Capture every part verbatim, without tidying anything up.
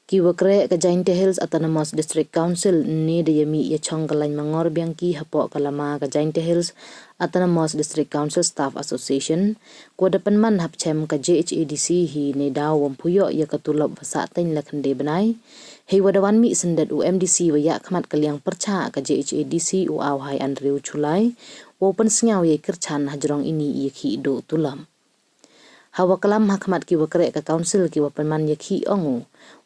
Ki wa kreh ka Jaintia Hills Autonomous District Council ne da ya mih ya chong ka lain mangor biang ki hapoh ka lama ka Jaintia Hills Autonomous District Council Staff Association, ko da pynman hap chem ka J H A D C hi ne daw wam phuyoh ya ka tulop wa sah teng la khynde bnai. Hei wa da wan mih syndet u M D C wa ya khmat ka liang pyrcha ka J H A D C u Awhai Andrew Chulai, wa pynsngaw ya kyrchan hajrong ini ya ki do tulop. Hawa kalam ha khmat ki wa kreh ka council ki wa pynman ya ki ong u,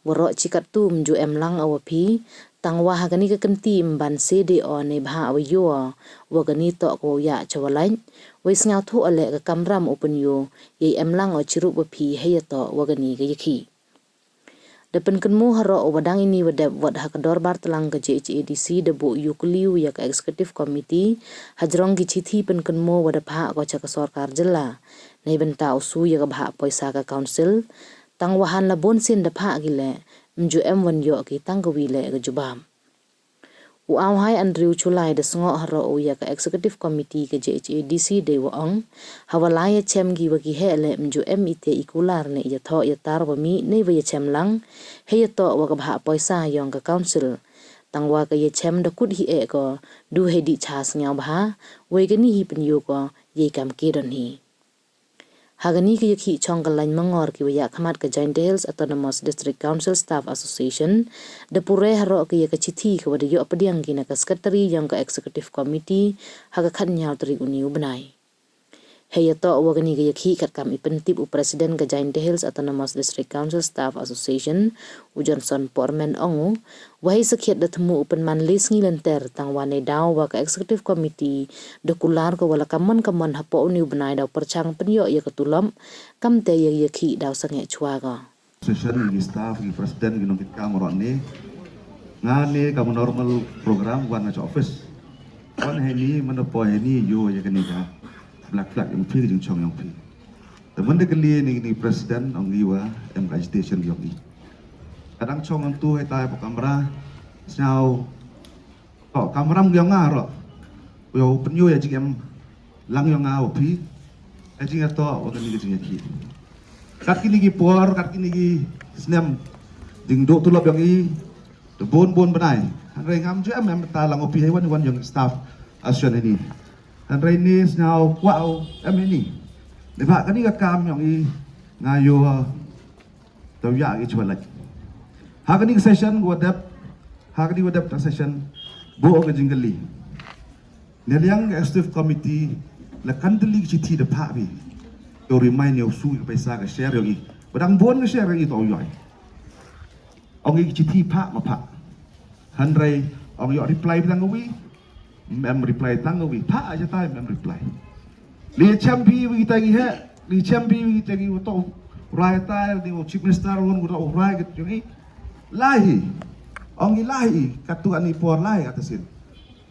wa roh chikat tu mju em lang awa phi, tang wa ha kani ka kynti mban se de o ne bha awa yo, wa kani tok ko ya chawa lain, wa sngaw thu ale ka kamram u pynyo, ya em lang o chirup wa phi hei ya tok wa kani ka ya ki. Da pynkynmu ha roh wa dang ini wa dep wat ha ka dorbar tlang ka J H A D C da bu yu kliu ya ka executive committee, hajrong ki chithi pynkynmu wa da phah ko cha ka sorkar jylla. Nei bynta u su ya ka bha poisa ka council, tang wa han la bun sin da phah ki le, mju em wan yo ki tang ka wi le ka jubab. U Awhai Andrew Chulai da sngoh ha roh u ya ka executive committee ka J H A D C de wa ong, hawa lai ya chem ki wa ki he le mju em ite i kular ne ya thoh ya tar wa mi ne wa ya chem lang, hei ya tok wa ka bha poisa yong ka council. Tang wa ka ya chem da kut hi e ko, du hei di cha sngaw bha, wei kani hi pynyo ko, yei kam ke don hi. Ha kani ka ya ki chong ka lain mangor ki wa ya khmat ka Jaintia Hills Autonomous District Council Staff Association, da pure ha roh ki ya ka chithi ka wa da yoh pdiang ki na ka secretary yong ka executive committee, ha ka khat nyaw tarik uni u bnai. Hei ya tok wa kani ka ya ki kat kam i pyntip u president ka Jaintia Hills Autonomous District Council Staff Association, u Johnson Porman ong u, wa hei sakhiat da thmu u pynman le sngi lenter tang wa ne daw wa ka executive committee, da kular ko wa la kamon kamon hapoh uni u bnai daw pyrchang pynyo ya ka tulop, kam te ya ya ki daw sangeh chwa ko. Session ki staff ki president ki nong ki kam roh ne. Nga ne kam normal program wan na cha office. Wan hei ni mana po hei ni yo ya kani ka. Black flag yong phi ki jingchong yong phi. Te mynta ka liang ni, ni president ong i wa em ka agitation yong i. Kadang chong ang tu hei tai po kamra. Sñiaw. Ko kamra yong nga ro. Yo pynyo ya jing em lang yong nga o phi. Ya jing ya to wa kani ka jing ya ki. Kat kini ki por, kat kini ki snem. Jing do tulop yong i. Te bun bun bnai. Hynrei ngam ju em em ta lang o phi hei wan wan yong staff association ini. Hynrei ni sñiaw kwah em ini. Ni ba kani ka kam yong i nga yo. Tau ya ki chwa lek. Ha kani ka session wa dep, ha kani wa dep ta session, bo ka jingkali. Ne liang ka executive committee la kan teli ki chithi da pha bi. To remind yo su ka paisa ka share yo i. Badang bon ka share yo i to yo i. Ong i ki chithi pha ma pha. Hynrei ong yo reply badang wi. Mem reply tang wi. Pha aja tai mem reply. Li chem bi wi tai gi he. Li chem bi wi tai gi to rai tai di chief minister won wi to rai gi. Lai. Ong i lai. Katu ani por lai kata sin.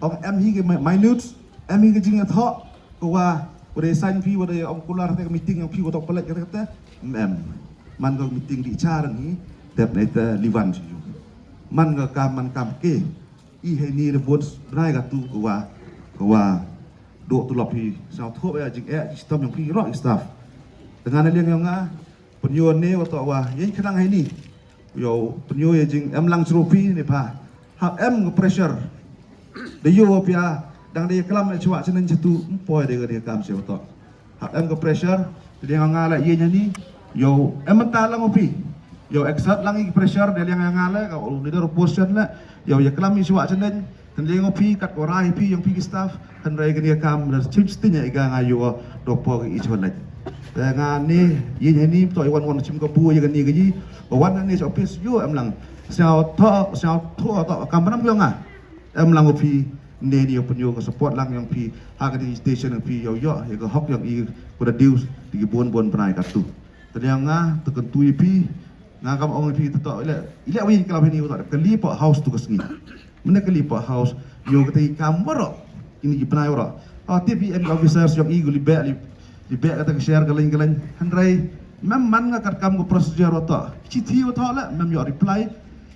Ong em hi ki minutes, em hi ki jing ya tho, ko wa, ko de sign phi, wa de ong kular te meeting yang phi, wa to pelet kata kata, em. Man ko meeting di char ni, dep ne te liwan si ju. Man ko kam, man kam ke, i he ni rebut, bnai katu, ko wa, ko wa, do tulop hi, sao tho ya jing eh, sistem yang phi, roh staff. Tengah na liang yang nga, Pynyo ne wa to wa yin khnang hai ni. Yo pynyo ye jing em lang chru phi ne pha. Hap em ka pressure. De yo wa pia dang de klam e chwa chnen chatu mpoi de de kam che wa to. Hap em ka pressure de nga la yin ni. Yo em ta lang phi. Yo exert lang i pressure de liang nga la ka leader position la. Yo ye klam i chwa chnen. Hynrei nga phi kat ko rai phi yang phi ki staff hynrei kani kam da chim sting ya iga nga yo do po ki chwa lek. Te nga ni yin hani to i wan wan chim ka bu ya kani ka ji. Wan ni sa office yo em lang. Sao tho sao tho to kam nam yo nga. Em lang phi ne ni yo pynyo ka support lang yang phi ha kani station yang phi yo yo ya ka hok yang i ko da dius di ki bon bon bnai katu. Te liang nga te kyntu i phi. Nga kam ong phi to to ile ile wi klam hini to ka li po house to ka sngi. Mene ka li po house yo ka te kam waro ini ki pnai waro. Ah T P M officers yok i guli be li li be ka ta ka share ka len ka len. Hynrei mem man nga kat kam ko procedure waro to. Chithi waro to le mem yo reply.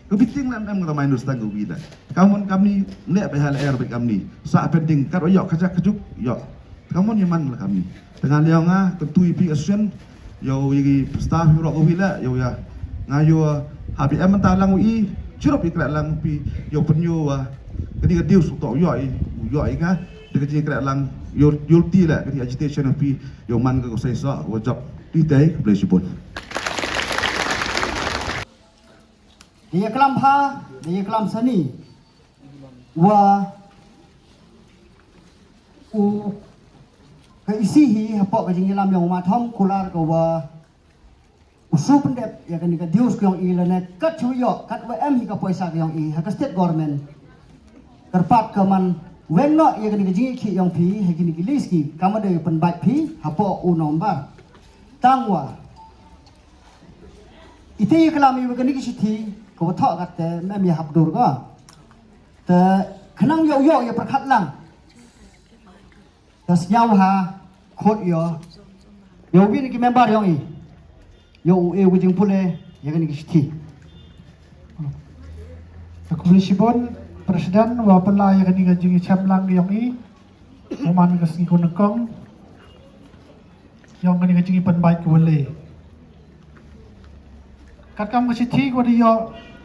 Ka biting le mem ka minus tang ka wi le. Kam won kam ni ne be hal air be kam ni. Sa pending kat yo ka jak ka juk yo. Kamu ni man la kami. Tengah liang nga tentu ipi action. Yo igi staff yo rok wi la yo ya. Nga yo Haba em mynta lang u i, chirup i khreh lang phi, ïoh pynïoh wa, kani ka dius u toh u ïoh i, u ïoh i nga, da ka jingkhreh lang, ïoh, ïoh ti la, kani agitation phi, ïoh man ka ko sai sa, wa jop, ti tei, khublei shibun. Dia klam ha, dia klam sani, wa, u, ka isi hi, hapoh ka jingïalam ïong ma thom, kular ka wa, u shu pyndep ïa kani ka dius ka ïong i lane kat shu ïoh kat wa em hi ka poisa ka ïong i ha ka state government. Kyrpad ka man weng noh ïa kani ka jingïakhih ïong phi ha kini ki list ki, ka ma dei pynbait phi hapoh u nombar. Tang wa ite ïa klam ïa kani ki shithi ka wa thoh kat te mem ïa hap dur ka. Te khnang ïoh ïoh ïa pyrkhat lang. Ka sngew ha khot ïa, ïa u win ki member ïong i. Ïa u e u jingpule ïa kani ki shithi. Ka khublei shibun President wa pynla ïa kani ka jingchem lang ïong i. U man ka sngi ku nyngkong ïong kani ka jingpynbait ka wale. Katkam ka shithi ka wa da ïoh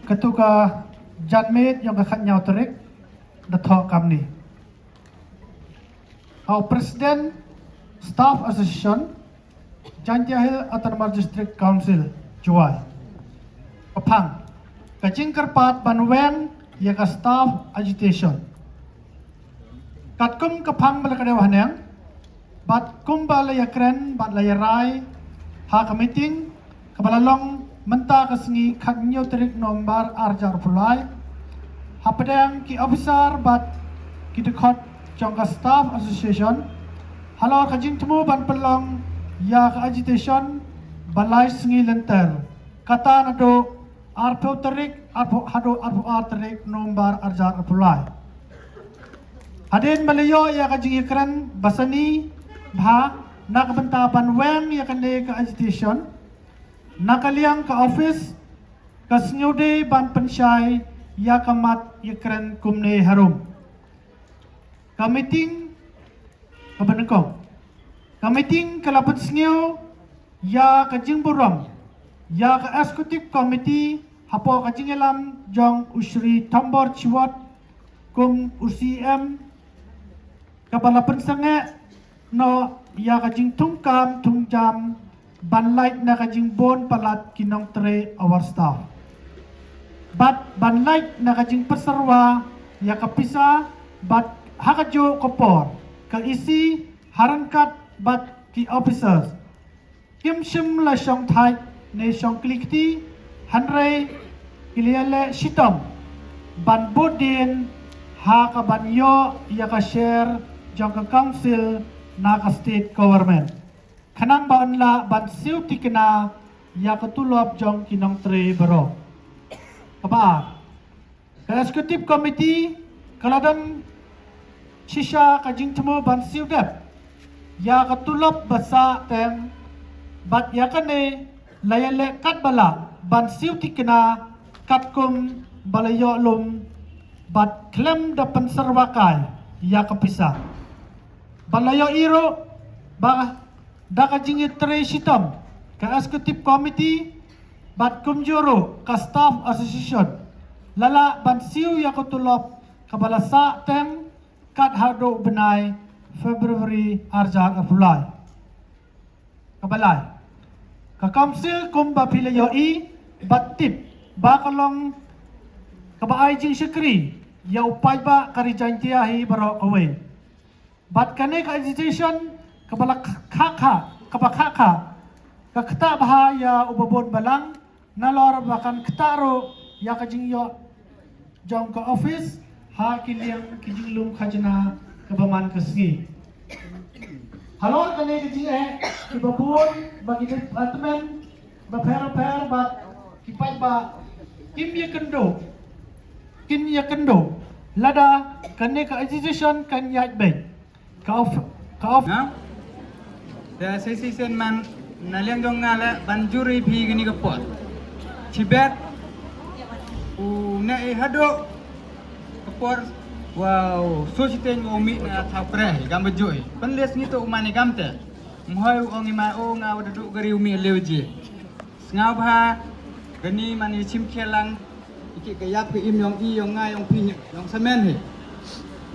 katu ka janmiet ïong ka khatñiaw tarik da thoh kamni. Hau President Staff Association, Jaintia Hills Autonomous District Council, Jowai. Ka phang, ka jingkyrpad ban weng ïa ka staff agitation. Katkum ka phang ba la ka dei haneng, bad kumba la ïa kren, bad la ïa rai, ha ka meeting, kaba la long mynta ka sngi khatñiaw tarik November arhajar arphew lai. Hapdeng ki officer bad ki dkhot jong ka Staff Association. Halor ka jingthmu ban pynlong ïa ka agitation ba lai sngi lynter. Kata naduh arphew tarik, arphew haduh arphew ar tarik November arhajar arphew lai. Hadien ba la ïoh ïa ka jingïakren ba sani bha na ka bynta ban weng ïa kane ka agitation. Na ka liang ka office, ka sngewdei ban pynshai ïa ka mat ïakren kumne harum. Ka meeting, ka banyngkong. Ka meeting ka la pynsngew ïa ka jingburom ïa ka executive committee hapoh ka jingïalam jong u Shri Thombor Shiwat kum u C M, kaba la pynsangeh noh ïa ka jingthungkam thungjam ban lait na ka jingbun palat ki nongtrei hour staff. Bad ban lait na ka jingpynsyrwa ïa ka pisa bad ha kajuh ka por ka isi ha ryngkat bad ki officers. Kim shym la shong thait ne shong klikti, hynrei ki la ïaleh shitom ban bud dien ha ka ban ïoh ïa ka share jong ka council na ka state government. Khnang ba yn lah ban siew tikna ïa ka tulop jong ki nongtrei baroh. Kaba ar, ka executive committee ka la don shisha ka jingthmu ban siew dep ïa ka tulop ba sah teng, bad ïa kane la ïaleh katba lah ban siew tikna katkum ba la ïoh lum bad khlem da pynsyrwa kai ïa ka pisa. Bad la ïohi ruh ba da ka jingïatrei shitom ka executive committee bad kumjuh ruh ka staff association la lah ban siew ïa ka tulop kaba la sah teng kat haduh bnai February arhajar arphew lai. Kaba lai, ka council kumba phi la ïohi bad tip ba ka long kaba ai jingshakri ïa u paidbah ka Ri Jaintia hi baroh kawei. Bad kane ka agitation kaba la kha kha, kaba kha kha, ka ktah bha ïa u babun balang, nalor ba kan ktah ruh ïa ka jingïoh jong ka office ha ki liang ki jinglum khajna kaba man ka sngi. Halor kane ka jingeh, ki babun ba ki department bapher bapher bad ki paidbah kim ïakynduh, kin ïakynduh lada kane ka agitation kan ïaid beit. Ka of, ka of. Na? Te sa shisien man na liang jong nga la ban jur ïa phi kane ka por. Chibet u neh ïa haduh ka por. Wow, so shiteng u mih na thaw kreh kam ba joi. Pynles ngi to u man ïa kam te. Mhoi u ong ïa ma u nga wa da duh kari u mih leu ji. Sngewbha Kani man i chim khia lang i ki ka yap ka im yong i yong nga yong phi yong samen hi.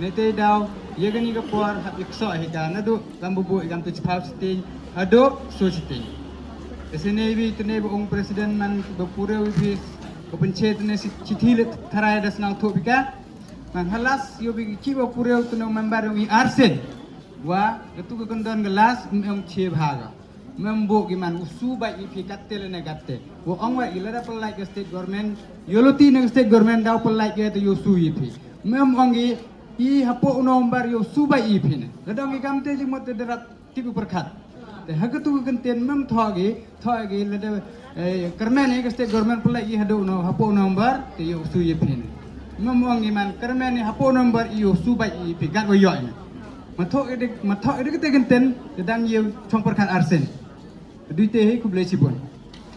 Ne te daw ye kani ka por hap ik so hi ka na du kam bu bu i kam tu chipau chiting ado so chiting. Ese ne bi tene ba ong president man ba pure wi phi ba penche tene si chithi le tharai das nau tho bika. Man halas yo bi ki ba pure tene member yong i arsen. Wa katu ka kondon ka las em che bhaga. Mem bo ki man u su bai i phi katte le ne katte. Wo ong wa i lada pelai ke state government. Yo lo ti ne state government daw pelai ke te yo su i phi. Mem ong i i hapo u nombar yo su bai i phi ne. Lada ong i kam te jing mot te derat tipu perkat. Te haka tu kenten mem thogi thogi lada kermen i ke state government pelai i hado no hapo u nombar te yo su i phi ne. Mem ong i man kermen i hapo u nombar i yo su bai i phi gat wo yo ne. Mathok edik mathok edik te kenten te dang ye chong perkat arsen. Dui te hi kublai chibun.